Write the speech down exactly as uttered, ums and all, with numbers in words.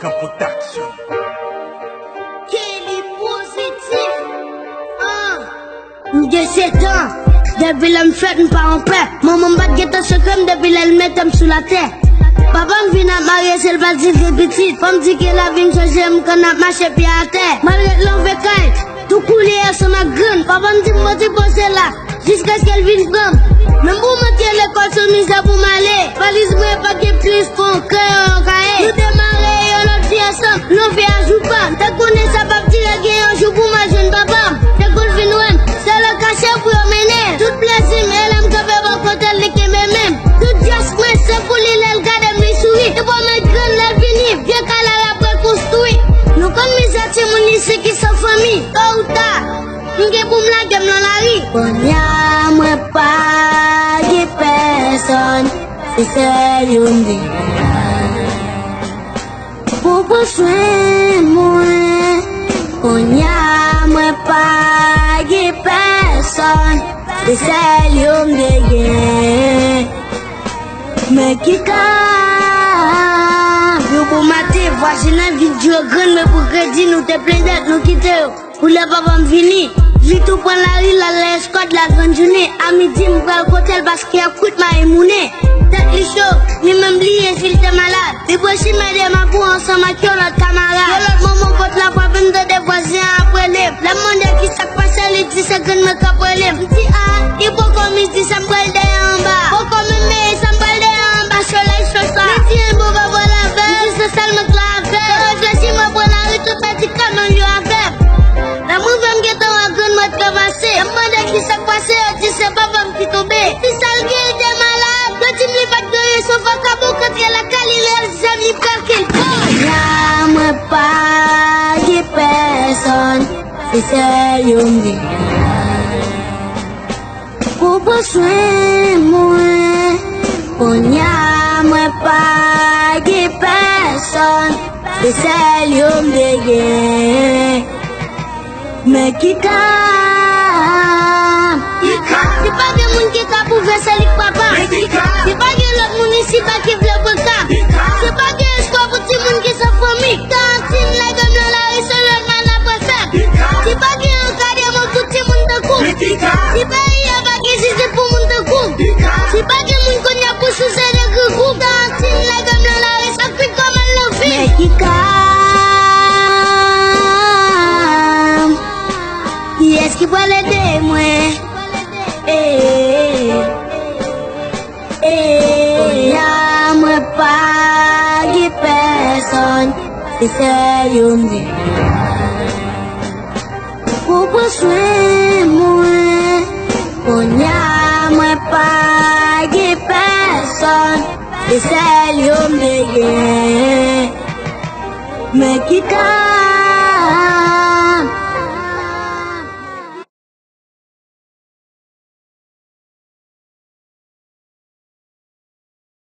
Kanpo Taksyon. Kelly Positif. Ah. M gen sèt an. Depi lè m fèt, m pa anpè. Manman m pa t gentan sekrè m depi lè l mete m sou latè. Papa m vin ap marye, se l pa t di l gen pitit. Fò m di ke lavi m chanje, m konn ap mache pye atè. Malgre l anve kay, tou koule ansanm ak grann. Papa m di m mwen te poze la. Jiskaske l vin pran m. Menm pou m antre lekòl, se mizè pou m ale. Valiz mwen pa gen plis fon, kreyon, yon kaye. Nou demare yon lòt vi ansanm, nou fè ajou pa m. Te konnen sa p ap dire, gen yon jou pou m al jwenn papa m. Te kou l vin wè m, se lè kache pou yo mennen l. Tout plezi m, e lè m kanpe bò kote l, li kenbe men m. Tout jès mwen, se pou li, lè l gade m, li souri. Li pwomèt grann lè l vini, vye kay la l ap rekonstwi. Nou konn mizè timoun isi ki san fanmi, to ou ta. M gen pou m lage m nan lari. Kounye a mwen pa gen pèsonn, se sèl yo m gen pou pran swen mwen. Kounye a mwen pa gen pèsonn, se sèl yo m te gen. Men ki ka. Yon bon maten, vwazen nan vin di yo grann, men pou kredi nou te plen dèt, nou kite yo. Pou lè papa m vini, li tou pran lari, l al nan eskòt la grann jounen. A midi, m pral kote l paske y ap kwit mayi mounen. Tèt li cho, li menm bliye si l te malad. Li pran chimen de Makou ansanm ak yon lòt kamarad. Yon lòt moman, pòt la frape, m tande vwazen an ap rele m. Lè m mande ki sa k pase, li di se grann mwen k ap rele m. M di a, li poko midi, sa m pral dèyè anba. Poko menm veye, sa m pral dèyè anba, solèy cho sa. Li di en bon pa pral avè m. M di se sèl mwen k la avè m. Reflechi, mwen pran lari, tout medikaman yo avè m. Lè m rive, m gentan wè grann mwen travèse. Lè m mande ki sa k pase, yo di se papa m ki tonbe. Fi sa l gen, li te malad. Yo di m li pa t gen anyen, sof ak kabon k antre lakay li, lè l zèm li pral kel. Kounye a mwen pa gen pèsonn, se sèl yo m gen pou pran swen mwen. Kounye a mwen pa gen pèsonn, se sèl yo m te gen. Men ki ka. Ki ka. Si pa gen moun ki ka pwouve se li k papa. Men ki ka. Si pa gen lòt moun isiba ki vle pran ka. Ki ka. Si pa gen espwa pou timoun ki san fanmi. Tantin lage m nan lari, se lè m al apre fè. Ki ka. Si pa gen ankadreman pou timoun tankou m. Men ki ka. Si peyi a pa gen jistis pou moun tankou m. Ki ka. Si pa gen moun kounye a pou souse de grangou. Tantin lage m nan lari, sa k fin kòmann nan vi. Men ki ka. Kiyès ki pral ede mwen? Eh, eh, eh, la mwen pa gen pèsonn, se sèl yo m gen pou pran swen mwen. Kounye a mwen pa gen pèsonn, se sèl yo m te gen. Men ki ka.